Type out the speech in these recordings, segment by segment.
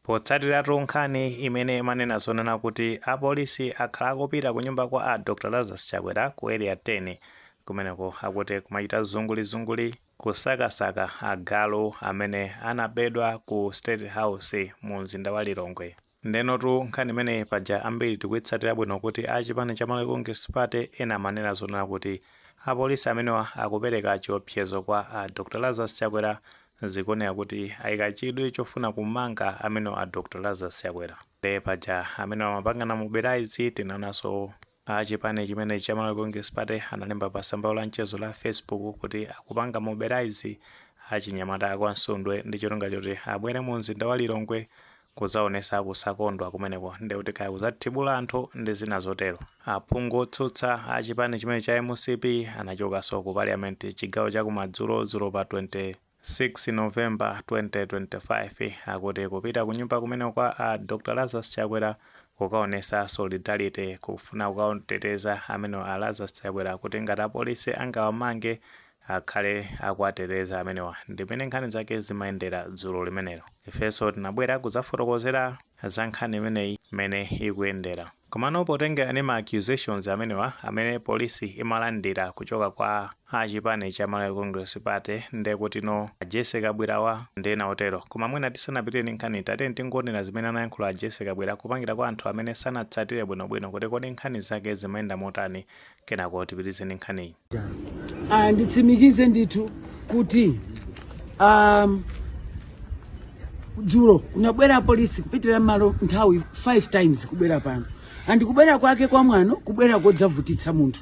Potsatiratu nkhani imene imanena zonena kuti apolisi akhala akupita ku nyumba kwa a Dr Lazarus Chakwera ku Area 10 kumeneko, akuti kumachita zungulizunguli kusakasaka agalu amene anabedwa ku State House mu mzinda wa Lilongwe. Ndenotu nkhani imeneyi paja ambiri tikuitsatira bwino kuti a chipani cha Malawi Congress Party ena amanena zonena kuti apolisi amenewa akupereka chiopsezo kwa a Dr Lazarus Chakwera, zikuoneka kuti ayika chidwi chofuna kumanga amenewa a Dr Lazarus Chakwera. Nde paja amenewa amapangana mobilize. Tinaonanso a chipani chimene cha Malawi Congress Party analemba pa tsamba la mchezo la Facebook kuti akupanga mobilize achinyamata a kwa Nsundwe ndi cholinga choti abwere mu mzinda wa Lilongwe kudzaonesa kusakondwa kumeneko, ndekuti kaya kudzathibula anthu ndi zina zotero. Aphungu otsutsa a chipani chimene cha MCP anachokanso ku Parliament chigawo chakumadzulo dzulo pa 26 November 2025, akuti kupita ku nyumba kumene kwa a Dr Lazarus Chakwera kukaonesa solidarity, kufuna kukateteza amene a Lazarus Chakwera kuti ngati apolisi angawamange akhale akuwateteza amenewa. Ndimene nkhani zake zimayendera dzulo limenelo. Ifenso tinabwera kudzafotokozera za nkhani imeneyi mmene ikuyendera. Komano potengera ndi ma accusations amenewa amene polisi imalandira kuchoka kwa achipani cha Malawi Congress Party, ndekuti no a Jessie Kabwirawa ndi ena otero. Koma mwina tisanapitire ndi nkhani, tatiyeni tingoonera zimene anayankhula a Jessie Kabwira kupangira kwa anthu amene sanatsatire bwinobwino kuti kodi nkhani zake zimayenda motani, kenako tipitirize ndi nkhaniyi. Nditsimikize ndithu kuti dzulo kunabwera polisi kupitira malo nthawi 5 times kubwera pano, and kubwera kwake kwa mwano, kubwera kodzavutitsa munthu.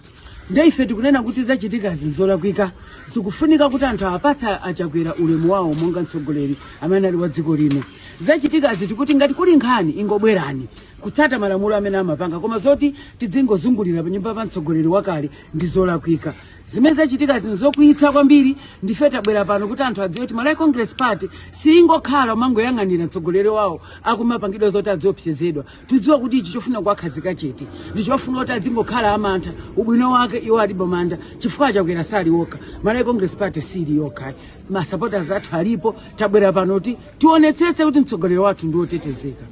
Nde ife tikunena kuti zachitikazi nzolakwika. Zikufunika kuti anthu apatsa aChakwera ulemu wawo monga mtsogoleri amene ali wa dziko lino. Zachitikazi tikuti ngati kuli nkhani, ingobwerani kutsata malamulo amene amapanga, koma zoti tidzingozungulira pa nyumba pa mtsogoleri wakale ndi zolakwika. Zimene zachitikazi nzokwiyitsa kwambiri. Ndife tabwera pano kuti anthu adziwe kuti Malawi Congress Party singokhala umangoyang'anira mtsogoleri wawo akumapangidwa zoti adziopsezedwa. Tidziwa kuti ichi chofuna kuwakhazika chete ndi chofuna kuti adzingokhala amantha. Ubwino wake iwo alibe mantha chifukwa aChakwera sali wokha. Malawi Congress Party sili yokha, ma supporters athu alipo. Tabwera pano kuti tionetsetse kuti mtsogoleri wathu ndi wotetezeka.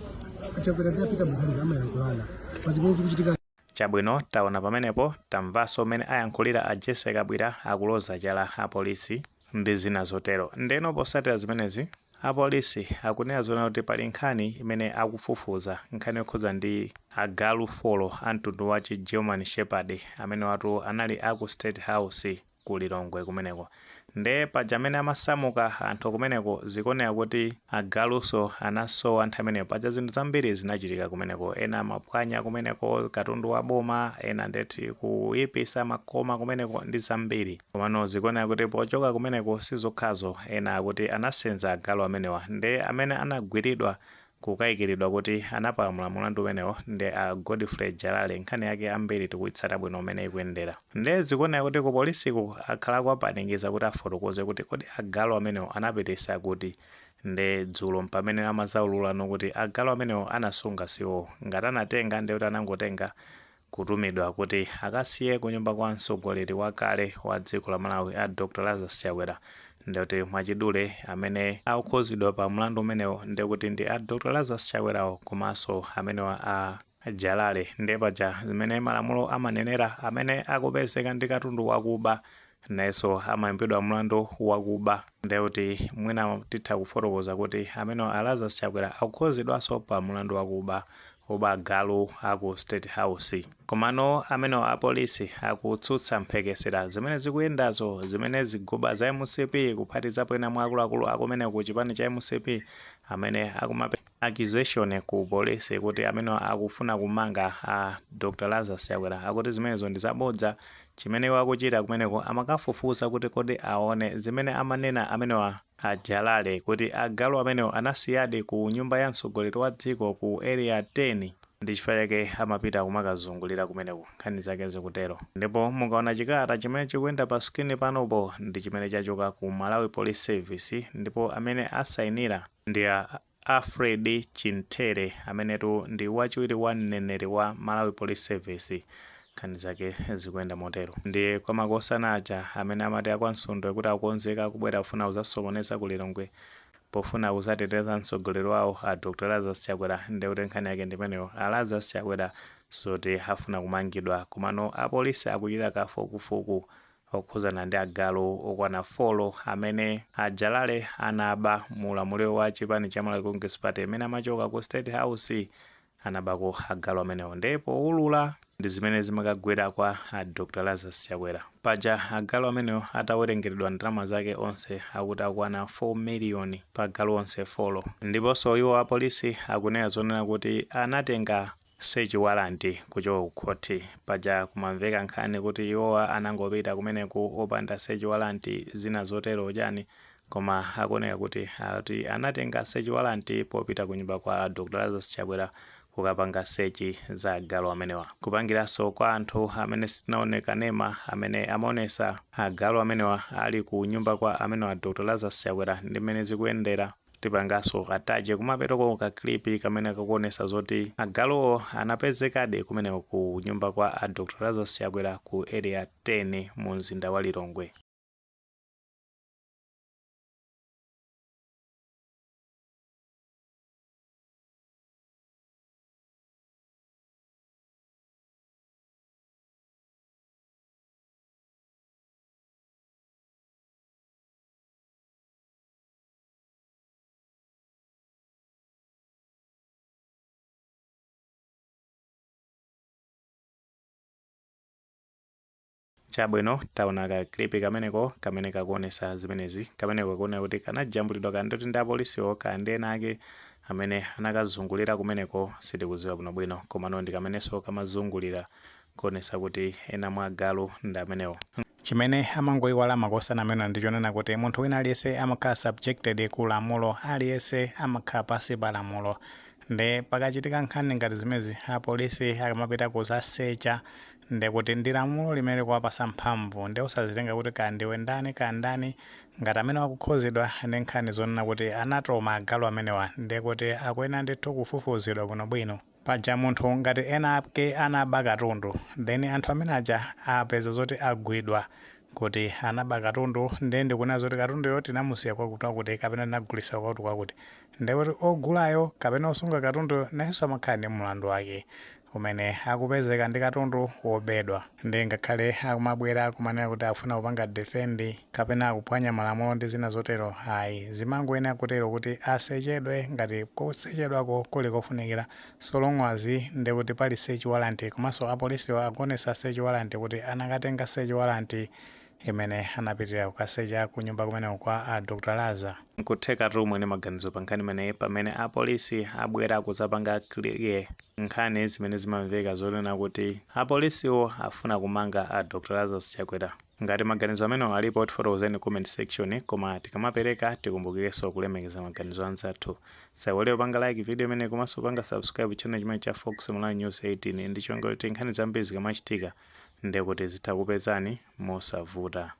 Achakwera ndi a Peter Mutharika amayankhulana pa zimene zikuchitika. Chabwino, taona pamenepo, tamvanso mmene ayankhulira a Jessie Kabwira akuloza chala apolisi ndi zina zotero. Ndeno posatira zimenezi, apolisi akunena zoona kuti pali nkhani imene akufufuza, nkhani yokhudza ndi agalu 4 a mtundu wa chi German Shepherd amene watu anali aku State House ku Lilongwe kumeneko. Nde paja amene amasamuka anthu kumeneko, zikuoneka kuti agaluso anasowa nthawi imeneyo. Paja zinthu zambiri zinachitika kumeneko, ena amaphwanya kumeneko katundu wa boma, ena ndeti kuyipisa makoma kumeneko ndi zambiri. Komano zikuoneka kuti pochoka kumeneko sizokhazo, ena akuti anasenza agalu amenewa. Nde amene anagwiridwa kukayikiridwa kuti anapalamula mulandu umenewo ndi a Godfrey Jalale. Nkhani yake ambiri tikuyitsata bwino umene ikuyendera. Nde zikuoneka kuti ku polisiku akhala kuwapanikiza kuti afotokoze kuti kodi agalu amenewo anapitisa kuti. Nde dzulo mpamene amazaululano kuti agalu amenewo anasunga siwo, ngati anatenga ndi kuti anangotenga kutumidwa kuti akasiye kunyumba kwa mtsogoleri wakale wa dziko la Malawi a Dr Lazarus Chakwera. Ndikuti mwachidule amene akukhuzidwa pa mlandu umenewo ndikuti ndi a Dr Lazarus Chakwerawo komanso amenewa a Jalale. Ndiye paja zimene malamulo amanenera, amene akupezeka ndi katundu wakuba nayenso amayimbidwa mlandu wakuba. Ndekuti mwina titha kufotokoza kuti amene a Lazarus Chakwera akukhuzidwanso pa mlandu wakuba, oba agalu aku State House. Komano amene apolisi akutsutsa mphekesera zimene zikuyendazo, zimene ziguba za MCP kuphatizapo ena mwa akuluakulu akumene ku chipani cha MCP amene akumape accusation ku polisi kuti amene akufuna kumanga a Dr Lazarus Chakwera, akuti zimenezo ndi zabodza. Chimene iwo akuchita kumeneko, amakafufuza kuti kodi aone zimene amanena amenewa aJalale kuti agalu amenewo anasiyadi ku nyumba ya mtsogoleri wa dziko ku Area 10. Ndi chifukwa chake amapita kumakazungulira kumeneko. Nkhani zake zikutero. Ndipo mukaona chikalata chimene chikuyenda pa screen panopo ndi chimene chachoka ku Malawi Police Service, ndipo amene asayinira ndi a Alfred Chintere amenetu ndi wachiwiri wa mneneri wa Malawi Police Service. Nkhani zake zikuyenda motero. Ndiye kwa makosana aja amene amati akwaNsundwe kuti akonzeka kubwera kufuna kuzasokoneza ku Lilongwe. Pofuna kuzateteza mtsogoleri wawo a Dr Lazarus Chakwera. Ndekuti nkhani yake ndimeneyo, a Lazarus Chakwera soti afuna kumangidwa, komano apolisi akuchita kafukufuku okhuzana ndi agalu okwana 4 amene ajalale anaba mu ulamuliro wa chipani cha Malawi Congress Party imene amachoka ku State House. Anabako agalu amenewo, ndipo ulula ndi zimene zimakagwera kwa a Dr Lazarus Chakwera. Paja agalu amenewo atawerengeredwa ndalama zake onse akuti akwana 4 miliyoni pa agalu onse 4. Ndiponso iwo apolisi akunena zonena kuti anatenga search warrant kuchoka ku khoti. Paja kumamveka nkhani kuti iwowa anangopita kumeneku opanda search warrant, zina zotero chani, koma akuoneka kuti ati anatenga search warrant popita kunyumba kwa Dr Lazarus Chakwera kukapanga search za agalu amenewa. Kupangiranso kwa anthu amene sitinaoneka nema amene amaonesa agalu amenewa ali ku nyumba kwa amenewa Dr Lazarus Chakwera ndi mmene zikuyendera, tipanganso attach kumapetoko ka clip kamene kakuonesa zoti agaluwo anapezekadi kumeneko ku nyumba kwa a Dr Lazarus Chakwera ku Area 10 mu mzinda wa Lilongwe. Chabwino, taona ka clip kameneko kamene kakuonesa zimenezi. Kameneko kakuoneka kuti kanajambulidwa kandoti ndi apolisiwo kandi ena ake amene anakazungulira kumeneko, sitikuziwa bwinobwino, komano ndi kamenenso kamazungulira kuonesa kuti ena mwa agalu ndi amenewo. Chimene amangoyiwala makosana amene ndichonena kuti munthu wina aliyense amakhala subjected ku lamulo, aliyense amakhala pansi pa lamulo. Nde pakachitika nkhani ngati zimezi, apolisi akamapita kuzasecha, ndekuti ndi lamulo limene likuwapasa mphamvu. Ndi usazitenga kuti kaya ndiwe ndani kaya ndani, ngati amene wakukhuzidwa ndi nkhani zonena kuti anatoma agalu amenewa, ndekuti akuyenera ndithu kufufuzidwa bwinobwino. Paja munthu ngati ena ake anaba katundu, then anthu amene aja apeza zoti agwidwa kuti anaba katundu, ndiye ndikunena zoti katunduyo tinamusiya kwakuti kwakuti kapena tinagulitsa kwakuti kwakuti, ndekuti ogulayo kapena osunga katunduyo nayenso amakhala ndi mlandu wake umene akupezeka ndi katundu wobedwa. Ndi ngakhale akumabwera kumanena kuti akufuna kupanga defend kapena akuphwanya malamulo ndi zina zotero, ayi, zimangoyenera kutero kuti asechedwe ngati kusechedwako kuli kofunikira, so long as ndekuti pali search warrant. Komanso apolisiwo akuonesa search warrant kuti anakatenga search warrant imene anapitira kukasecha ku nyumba kumeneko kwa a Dr Laza. Nkutheka mwene maganizo pa nkhani imeneyi, pamene apolisi abwera kuzapanga clear nkhani zimene zimamveka zonena kuti apolisiwo afuna kumanga a Dr Lazarus Chakwera. Ngati maganizo amenewo alipo, tifotokozeni comment section, koma tikamapereka tikumbukirenso kulemekeza maganizo anzathu. Saiwale kupanga like video imene komanso kupanga subscribe channel chimene cha Fox Online News 18, ndi chonga kuti nkhani zambiri zikamachitika ndekuti zitha kupezani mosavuta.